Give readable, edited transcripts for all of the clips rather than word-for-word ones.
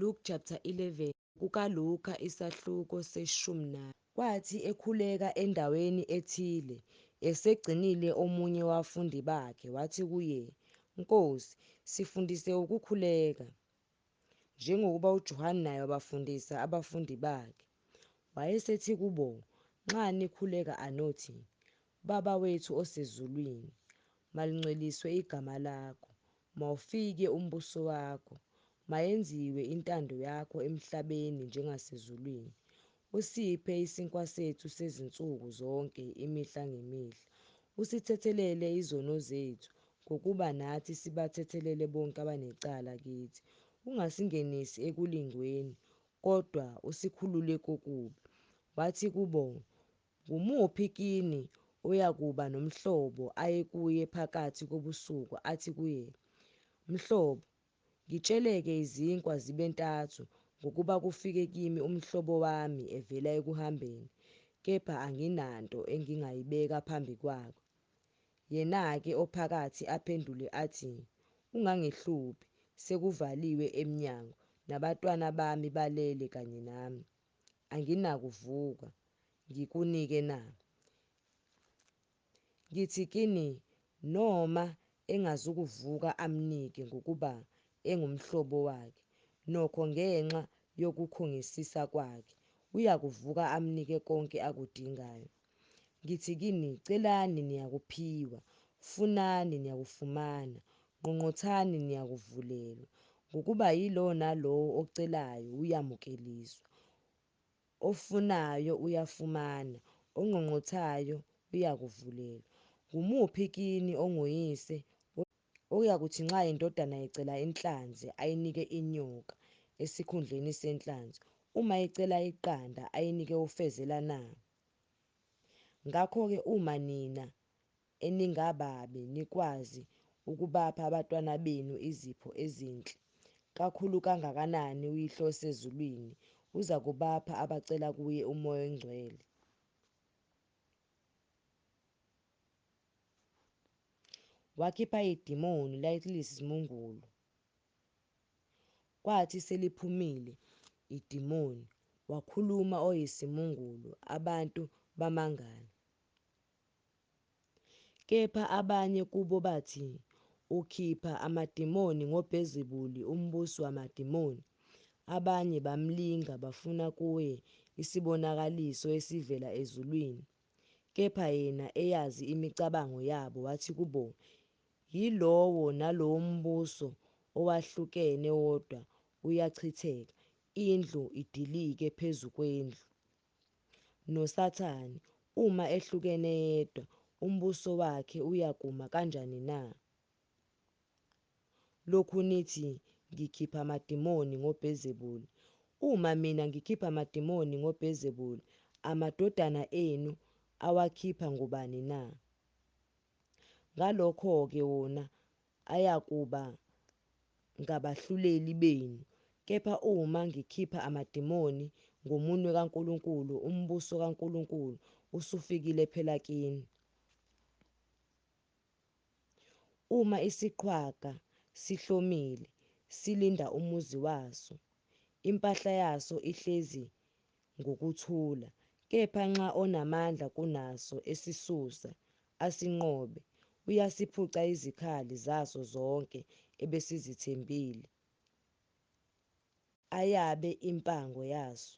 Luke chapter 11 kukaLuka isahluko seshumi. Kwathi ekhuleka endaweni ethile, esegcinile omunye wabafundi bakhe wathi kuye, Nkosi, sifundise ukukhuleka, njengokuba uJohane naye wabafundisa abafundi bakhe. Wayesethi kubo, Nxa nikhuleka anothi, Baba wethu osezulwini, malingcweliswe igama lakho, mawufike umbuso wakho, mayenziwe intando yakho emhlabeni njengasezulwini. Usiphe isinkwa sethu sezinsuku zonke imihla ngemihla. Usithethelele izono zethu, ngokuba nathi sibathethelele bonke abanecala kithi. Ungasingenisi ekulingweni, kodwa usikhulule kokubi. Wathi kubo, Ngumuphi kini oyakuba nomhlobo aye kuye phakathi kobusuku athi kuye, Mhlobo, ngitsheleke izinkwa zibe ntathu, ngokuba kufike kimi umhlobo wami evela ekuhambeni, kepha anginanto engingayibeka phambi kwakhe. Yena-ke ophakathi aphendule athi, Ungangihluphi, sekuvaliwe emnyango, nabantwana bami balele kanye nami, anginakuvuka, ngikunike na? Ngithi kini, noma engazukuvuka amnike ngokuba engumhlobo wakhe, nokho ngenxa yokukhungisisa kwakhe, uyakuvuka amnike konke akudingayo. Ngithi kini, celani niyakuphiwa, funani niyakufumana, ngqongqothani niyakuvulelwa. Ngokuba yilowo nalowo ocelayo uyamukeliswa, ofunayo uyafumana, ongqongqothayo uyakuvulelwa. Ngumuphi kini onguyise oyakuthi nxa indodana icela inhlanzi ayinike inyoka esikhundleni senhlanzi, uma icela iqanda ayinike ufezela na? Ngakho-ke uma nina eningababi nikwazi ukubapha abantwana benu izipho ezinhle, kakhulu kangakanani uYihlo osezulwini uzakubapha abacela kuye uMoya oNgcwele. Wakhipha idemoni laliyisimungulu. Kwathi seliphumile idemoni, wakhuluma oyisimungulu, abantu bamangala. Kepha abanye kubo bathi, Ukhipha amademoni ngoBelzebule umbusi wamademoni. Abanye bamlinga, bafuna kuye isibonakaliso esivela ezulwini. Kepha yena eyazi imicabango yabo wathi kubo, Yilowo nalowo mbuso owahlukene wodwa uyachitheka, indlu idilike phezu kwendlu. NoSathane, uma ehlukene yedwa, umbuso wakhe uyakuma kanjani na? Lokhu nithi ngikhipha amademoni ngoBelzebule. Uma mina ngikhipha amademoni ngoBelzebule, amadodana enu awakhipha ngobani na? Ngalokho-ke wona ayakuba ngabahluleli benu. Kepha uma ngikhipha amademoni ngomunwe kaNkulunkulu, umbuso kaNkulunkulu usufikile phela kini. Uma isiqhwaga sihlomile, silinda umuzi waso, impahla yaso ihlezi ngokuthula. Kepha nxa onamandla kunaso esisusa, asinqobe, uyasiphuca izikhali zaso zonke ebesizithembile, ayabe impango yaso.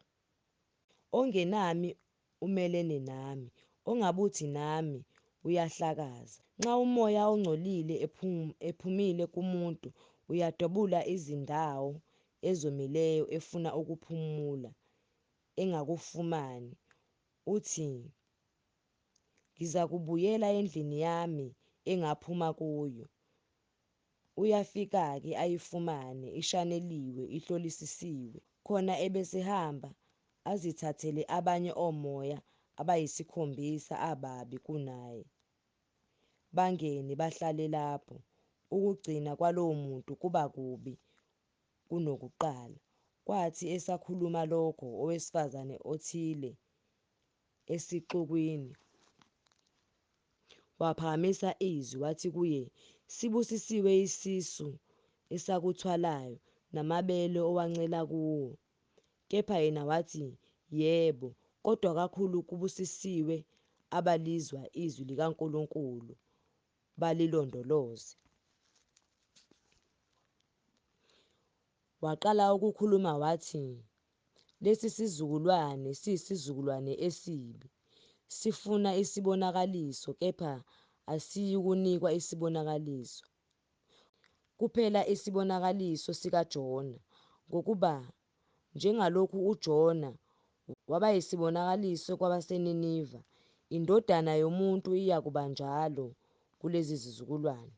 Ongenami umelene nami, ongabuthi nami uyahlakaza. Nxa umoya ongcolile ephumile kumuntu, uyadabula izindawo ezomileyo efuna ukuphumula, engakufumani. Uthi, Ngizakubuyela endlini yami engaphuma kuyo. Uyafika-ke ayifumane ishaneliwe, ihlolisisiwe. Khona ebesehamba azithathele abanye omoya abayisikhombisa ababi kunaye, bangene bahlale lapho. Ukugcina kwalowo muntu kuba kubi kunokuqala. Kwathi esakhuluma lokho, owesifazane othile esixukwini waphakamisa izwi, wathi kuye, Sibusisiwe isisu esakuthwalayo namabele owancela kuwo? Kepha yena wathi, Yebo, kodwa kakhulu kubusisiwe abalizwa izwi likaNkulunkulu, balilondoloze. Waqala ukukhuluma wathi, Lesi sizukulwane siyisizukulwane esibi, sifuna isibonakaliso, kepha asiyikunikwa isibonakaliso, kuphela isibonakaliso sikaJona. Ngokuba njengalokhu uJona waba yisibonakaliso kwabaseNiniva, iNdodana yomuntu iyakuba njalo kulesi sizukulwane.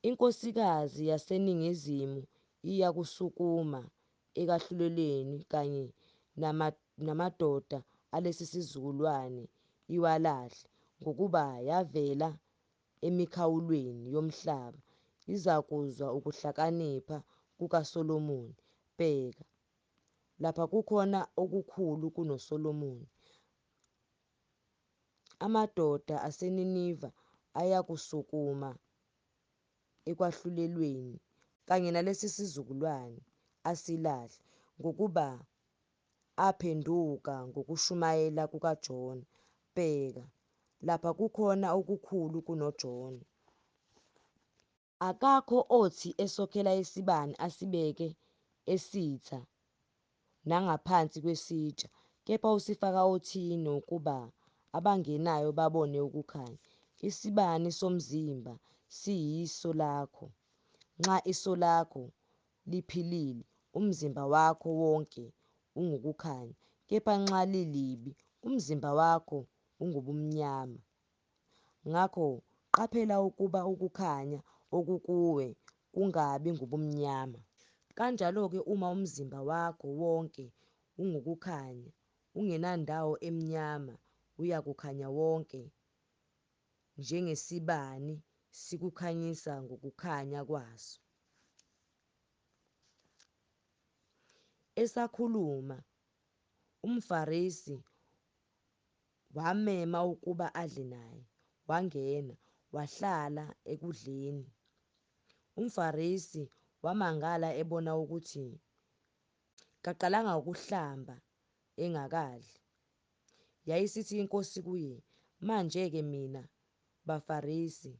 Inkosikazi yaseningizimu iyakusukuma ekwahlulelweni kanye namadoda alesi sizukulwane iwalahle, ngokuba yavela emikhawulweni yomhlaba izakuzwa ukuhlakanipha kukaSolomoni, bheka, lapha kukhona okukhulu kunoSolomoni. Amadoda aseNiniva ayakusukuma ekwahlulelweni kanye nalesi sizukulwane, asilahle, ngokuba aphenduka ngokushumayela kukaJona, bheka, lapha kukhona okukhulu kunoJona. Akakho othi esokhela isibani asibeke esitha nangaphansi kwesitsha, kepha usifaka othini ukuba abangenayo babone ukukhanya. Isibani somzimba siyiso lakho. Nxa iso lakho liphilile, umzimba wakho wonke ungukukhanya, kepha nxa lilibi, umzimba wakho ungubumnyama. Ngakho qaphela ukuba ukukhanya okukuwe kungabi ngubumnyama. Kanjalo-ke uma umzimba wakho wonke ungukukhanya, ungenandawo emnyama, uyakukhanya wonke, njengesibani sikukhanyisa ngokukhanya kwaso. Esakhuluma, umFarisi wammema ukuba adle naye. Wangena, wahlala ekudleni. UmFarisi wamangala ebona ukuthi kaqalanga ukuhlamba engakadli. Yayisithi iNkosi kuye, Manje-ke nina baFarisi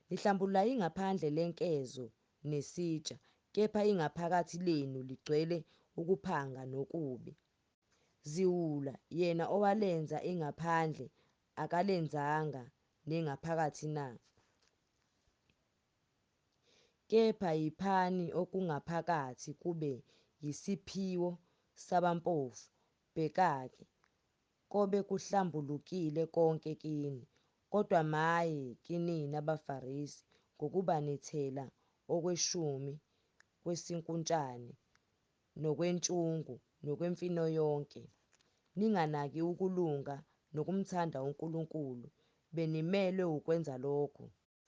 nihlambulula ingaphandle lenkezo nesitsha, kepha ingaphakathi lenu ligcwele ukuphanga nokubi. Ziwula, yena owalenza ingaphandle akalenzanga nengaphakathi na? Kepha yiphani okungaphakathi kube yisiphiwo sabampofu, bheka-ke, kobe kuhlambulukile konke kini. Kodwa maye kinina baFarisi, ngokuba nithela okweshumi kwesinkuntshane nokwentshungu nokwemifino yonke, ninganaki ukulunga nokumthanda uNkulunkulu, benimelwe ukwenza lokho,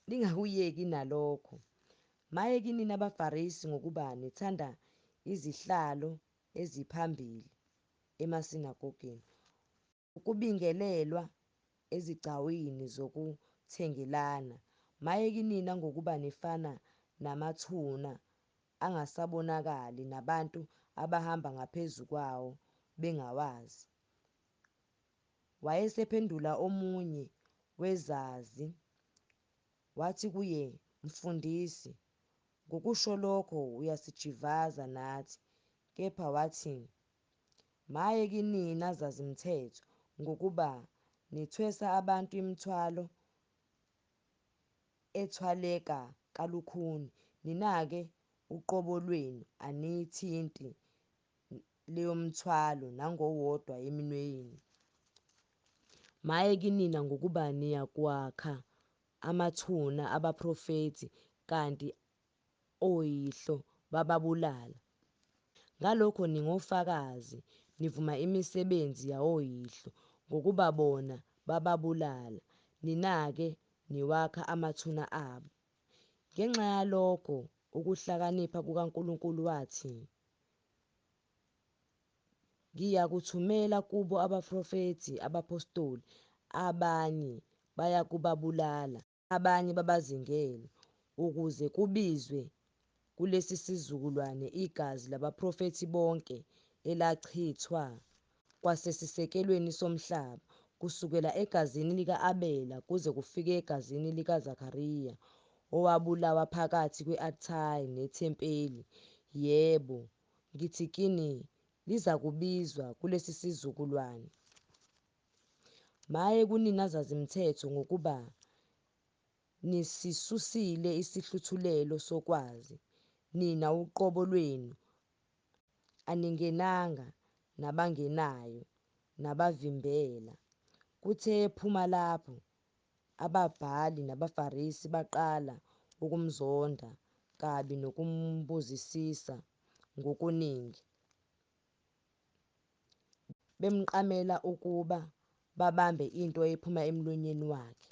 ningakuyeki nalokho. Maye kinina baFarisi, ngokuba nithanda izihlalo eziphambili emasinagogeni, nokubingelelwa ezigcawini zokuthengelana. Maye kinina, ngokuba nifana namathuna angasabonakali, nabantu abahamba ngaphezu kwawo bengawazi. Wayesephendula omunye wezazi, wathi kuye, Mfundisi, ngokusho lokho uyasijivaza nathi. Kepha wathi, Maye kinina zazimthetho, ngokuba nithwesa abantu imithwalo ethwaleka kalukhuni, nina-ke uqobo lwenu aniyithinti leyomithwalo nangowodwa weminwe yenu. Maye kinina, ngokuba niyakwakha amathuna abaprofethi, kanti oyihlo bababulala. Ngalokho ningofakazi, nivuma imisebenzi yawoyihlo, ngokuba bona bababulala, nina-ke niwakha amathuna abo. Ngenxa yalokho ukuhlakanipha kukaNkulunkulu wathi, Ngiyakuthumela kubo abaprofethi abaphostoli, abanye bayakubabulala, abanye babazingele, ukuze kubizwe Kulesi sizukulwane igazi labaprofethi bonke elachithwa kwasesisekelweni somhlaba, kusukela egazini lika-Abela kuze kufike egazini likaZakariya, owabulawa phakathi kwe-altare nethempeli. Yebo, ngithi kini, lizakubizwa kulesi sizukulwane. Maye kunina zazimthetho, ngokuba nisisusile isihluthulelo sokwazi, nina uqobo lwenu aningenanga, nabangenayo nabavimbela. Kuthe ephuma lapho, ababhali nabaFarisi baqala ukumzonda kabi nokumbuzisisa ngokuningi, bemqamele ukuba babambe into ephuma emlonyeni wakhe.